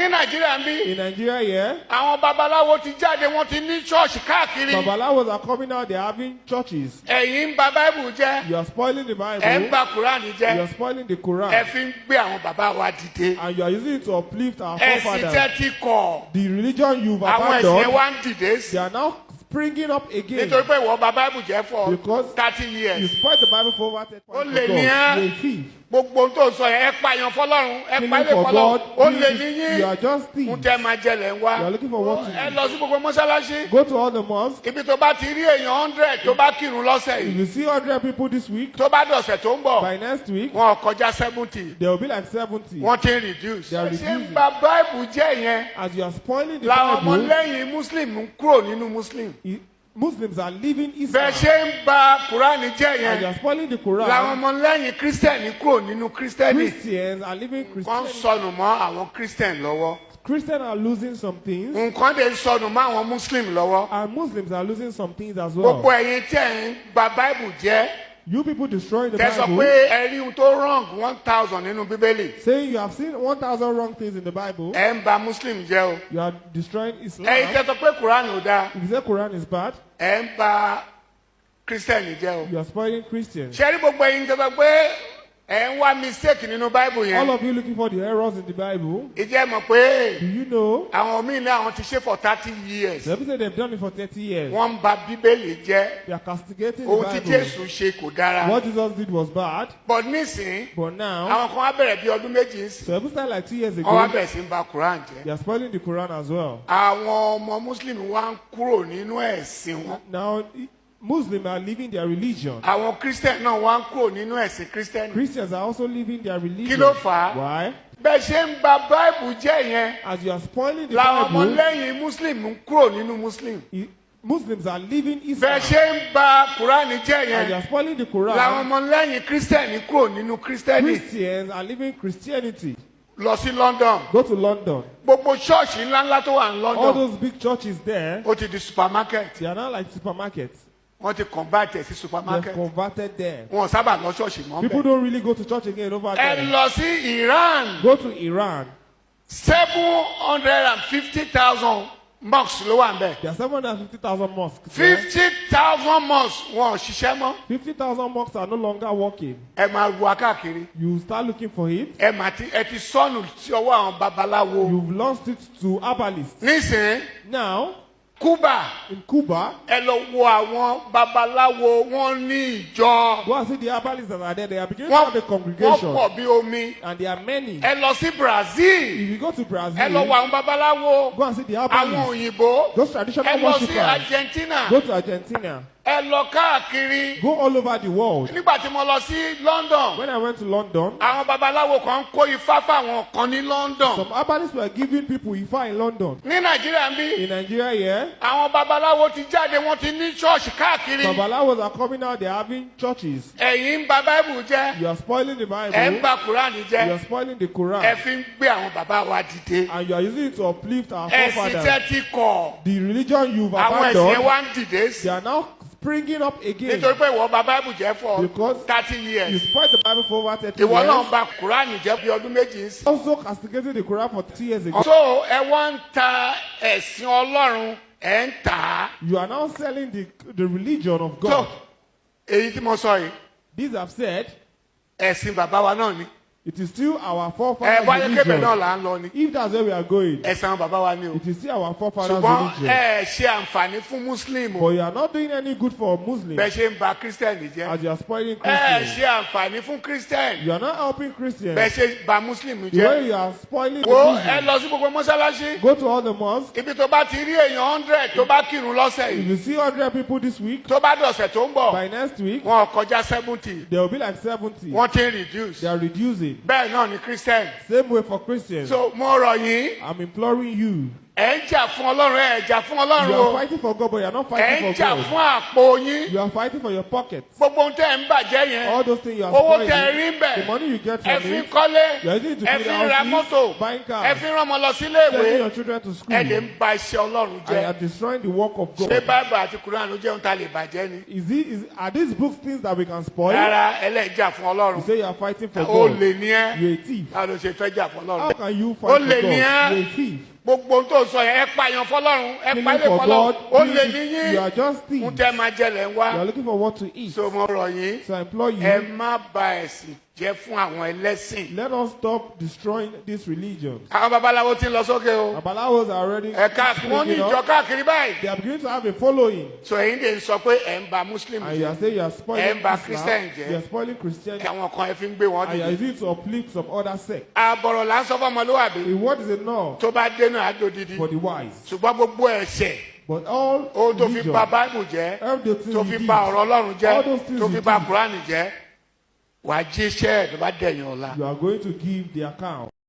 Ní Nàìjíríà níbí, In Nigeria here, àwọn babaláwo ti jáde, wọ́n ti ní ṣọ́ọ̀ṣì káàkiri. Babalawos are coming out, they are having churches. Ẹ̀yin ń ba Báíbù jẹ́. You are spoiling the Ẹ̀ ń Bible. ba Kùránì You jẹ́. are spoiling the Ẹ Quran. fi ń gbé àwọn bàbá wa dìde. And you are using it to uplift our Ẹ̀sìn forefathers. tẹ́ ti kọ̀. The religion you've Àwọn ẹ̀sìn yẹn abandoned, wá ń dìde sí. they are now springing up again. Nítorí pé ìwọ ba Báíbù jẹ́ for Because 30 you years. spoiled the Bible for over 30 Ó years. lè ní ẹ́. You're a thief. Gbogbo ohun tó ń sọ yẹn, ẹ pààyàn fọlọ́run, ẹ Killing pa ilé for fọlọ́run. God. Ó lè ní You yín. are just Ń thieves. tẹ́ máa jẹlẹ̀ ń wá. You are looking for what to Ẹ do. lọ sí gbogbo mọ́ṣáláṣí. Go to all the mosques. Ibi tó bá ti rí èèyàn 100 tó bá kírun lọ́sẹ̀ If yìí, you see 100 people this week, tó bá dọ̀sẹ̀ tó ń bọ̀, by next week, wọn ò kọjá 70. there will be like 70. Wọ́n ti ń reduce. They are Ṣé ń reducing. ba Báìbù jẹ́ yẹn? As you are spoiling the Làwọn Bible, ọmọlẹ́yìn Muslim ń kúrò nínú Muslim. Muslims are leaving Islam. Bẹ́ẹ̀ ṣe ń ba Kùránì jẹ́ As you yẹn, are spoiling the làwọn Quran, ọmọlẹ́yìn Christian kúrò nínú Christian. Christians are leaving Wọ́n ń Christianity. sọnù mọ́ àwọn Christian lọ́wọ́. Christians are losing some things, Nǹkan dẹ̀ ń sọnù mọ́ àwọn Muslim lọ́wọ́. And Muslims are losing some things as well. Gbogbo ẹ̀yin tẹ́ ń ba Bible jẹ́, You people destroying the tẹ́ sọ Bible, pé ẹ rí ohun tó wrong 1,000 nínú Bíbélì, saying you have seen 1,000 wrong things in the Bible, ẹ ń ba Muslim jẹ́ o. you are destroying Islam. Ẹ̀yin tẹ́ sọ pé Quran ò dáa, If you say Quran is bad, ẹ ń ba Christian jẹ́ o. you are spoiling Christians. Ṣé rí gbogbo ẹ̀yin tẹ́ sọ pé ẹ ń wá mistake nínú Bible yẹn? All of you looking for the errors in the Bible, Ìjẹ́ mọ̀ pé do you know? àwọn míì ní àwọn ti ṣe for 30 years. The people say they've done it for 30 years. Wọ́n ń ba Bíbélì jẹ́. They are castigating the Ohun tí Bible. Jésù ṣe kò dára. What Jesus did was bad, But nísìnyí, but now, àwọn kan wá bẹ̀rẹ̀ bí ọdún 2 ń sìn. so people started like 2 years Wọ́n wá ago, bẹ̀rẹ̀ sí ń ba Quran jẹ́. they are spoiling the Quran as well. Àwọn ọmọ Muslim wá ń kúrò nínú ẹ̀sìn wọn. Now, Muslims are leaving their religion. Àwọn Christian náà wá ń kúrò nínú ẹ̀sìn Christian. Christians are also leaving their religion. Kí ló fà á? Why? Bẹ́ẹ̀ ṣe ń ba Bible jẹ́ yẹn, As you are spoiling the làwọn Bible, ọmọlẹ́yìn Muslim ń kúrò nínú Muslim. Muslims are leaving Islam. Bẹ́ẹ̀ ṣe ń ba Quran jẹ́ As you yẹn, are spoiling the Quran, làwọn ọmọlẹ́yìn Christian kúrò nínú Christian. Christians are leaving Christianity. Lọ sí London. Go to London. Gbogbo ṣọ́ọ̀ṣì ńláńlá tó wà ní All London, those big churches there, ó ti di supermarket. they are now like supermarkets. Wọ́n ti convert ẹ̀ sí They have supermarket. converted them. Wọn ò sábà lọ ṣọ́ọ̀ṣì mọ́ People bẹ́ẹ̀. don't really go to church again over Ẹ there. lọ sí Iran. Go to Iran. 750,000 mosques ló wà níbẹ̀. There are 750,000 mosques there. 50,000 mosques, wọn ò ṣiṣẹ́ mọ́. 50,000 mosques are no longer working. Ẹ máa wá káàkiri. You start looking for it. Ẹ máa ti ẹ ti sọnù sí ọwọ́ àwọn babaláwo. You've lost it to herbalists. Nísìnyí, Now, Cuba, in Cuba, ẹ lọ wo àwọn babaláwo, wọn ní ìjọ. Go and see the herbalists that are there. They are beginning to Wọ́n have a wọ́n congregation. pọ̀ bí omi. And there are many. Ẹ lọ sí Brazil. If you go to Brazil, Ẹ lọ wo àwọn babaláwo. go and see the Àwọn herbalists. òyìnbó. Those traditional Ẹ lọ sí worshippers. Argentina. Go to Argentina. Ẹ lọ káàkiri. Go all over the world. Nígbà tí mo lọ sí London, When I went to London, àwọn babaláwo kan ń kó ifá fáwọn kan ní London. some herbalists were giving people Ifa in London. Ní Nàìjíríà níbí, In Nigeria here, àwọn babaláwo ti jáde, wọ́n ti ní ṣọ́ọ̀ṣì káàkiri. Babalawos are coming out, they are having churches. Ẹ̀yin ń ba Bible jẹ́. You are spoiling the Ẹ̀ ń Bible. ba Kùránì You jẹ́. are spoiling the Ẹ Quran. fi ń gbé àwọn bàbá wa dìde. And you are using it to uplift our Ẹ̀sìn forefathers. tẹ́ ti kọ̀, The religion you've àwọn ẹ̀sìn yẹn abandoned, wá ń dìde sí. they are now springing up again. Nítorí pé ìwọ ba Bible jẹ́ for Because 30 you years. spoiled the Bible for over 30 Ìwọ náà years. ba Kùránì jẹ́ bí ọdún 2 sí. Also castigated the Quran for 2 years ago. So ẹ wá ń ta ẹ̀sìn Ọlọ́run, ẹ̀ ń tà á. You are now selling the religion of So God. èyí tí mo sọ yìí, These have said, ẹ̀sìn bàbá wa náà ni. It is still our Ẹ forefathers' wáyé kébè náà religion. là ń lọ ni. If that's where we are going, Ẹ̀sìn àwọn bàbá wa ni o. it is still our forefathers' Ṣùgbọ́n religion. ẹ ṣe àǹfààní fún Muslim o. But you are not doing any good for Muslims Bẹ́ẹ̀ ṣe ń ba Christian jẹ́. as you are spoiling Ẹ Christians. ṣe àǹfààní fún Christian. You are not helping Christians. Bẹ́ẹ̀ ṣe ba Muslim The way jẹ́. you are spoiling the Wo, ẹ Muslims. lọ sí gbogbo mọ́ṣáláṣí. Go to all the mosques. Ibi tó bá ti rí èèyàn 100 tó bá kírun lọ́sẹ̀ If yìí, you see 100 people this week, tó bá dọ̀sẹ̀ tó ń bọ̀, by next week, wọn ò kọjá 70. there will be like 70. Wọ́n ti ń reduce. They are reducing. Bẹ́ẹ̀ náà ni Christian. Same way for Christians. So mo rọ̀ yín, I'm imploring you. Ẹ̀ ń jà fún Ọlọ́run, ẹ̀ jà fún Ọlọ́run You o. are fighting for God, but you are not Ẹ̀ fighting ń for jà God. fún àpò yín. You are fighting for your pocket. Gbogbo ohun tẹ́ ẹ̀ ń bàjẹ́ yẹn, All those things you are owó tẹ́ ẹ spoiling, rí ń bẹ̀, the money you get ẹ from fi ń it, kọ́lé, you are using it to ẹ build fi ń ra houses, mọ́tò, buying cars, ẹ fi ń rán ọmọ lọ sílé ìwé, sending your children to school, ẹ lè ń ba iṣẹ́ Ọlọ́run and jẹ́. you are destroying the work of Ṣé God. Báìbù àti Kùránì ló jẹ́ ohun tá a lè bàjẹ́ ni? Are these books things that we can spoil? Rárá, ẹlẹ́jà fún You Ọlọ́run. say you are fighting for Ó God. lè ní ẹ́. You're a thief. Báwo ló ṣe fẹ́ jà fún How Ọlọ́run? can you Ó fight for lè God? ní ẹ́. You're a thief. Gbogbo ohun tó sọ yẹn, ẹ pààyàn fọlọ́run, ẹ Killing pa ilé for fọlọ́run. God. Ó lè Killing ní is- yín. You are just Ń thieves. tẹ́ máa jẹlẹ̀ ń wá. You are looking for what to eat. So mo rọ̀ yín. So I implore Ẹ you, má ba ẹ̀sìn jẹ́ fún àwọn ẹlẹ́sìn. let us stop destroying these religions. Àwọn babaláwo ti ń lọ sókè o. Babalawos are already Ẹ̀ka wọ́n ní splitting ìjọ up. káàkiri báyìí. They are beginning to have a following. So ẹ̀yin lè sọ pé ẹ̀ ń ba Muslim And you jẹ́. are saying you are spoiling Ẹ ń ba Islam, Christian jẹ́. you are spoiling Christianity, Àwọn kan ẹ fi ń gbé wọn and you are dìde. using it to uplift some other sect. Àbọ̀rọ̀ là ń sọ fọmọlúwàbí. A word is enough Tó bá dénú àjò dídí. for the wise. Ṣùgbọ́n gbogbo ẹ̀ṣẹ̀ But all ohun tó fi religion, ba Báìbù jẹ́, all the things tó you fi did, ba ọ̀rọ̀ Ọlọ́run jẹ́, all those things tó you fi ba did, Kùránì jẹ́, wàá jíṣẹ́ ẹ̀ tó bá dẹ̀yìn ọ̀la. you are going to give the account.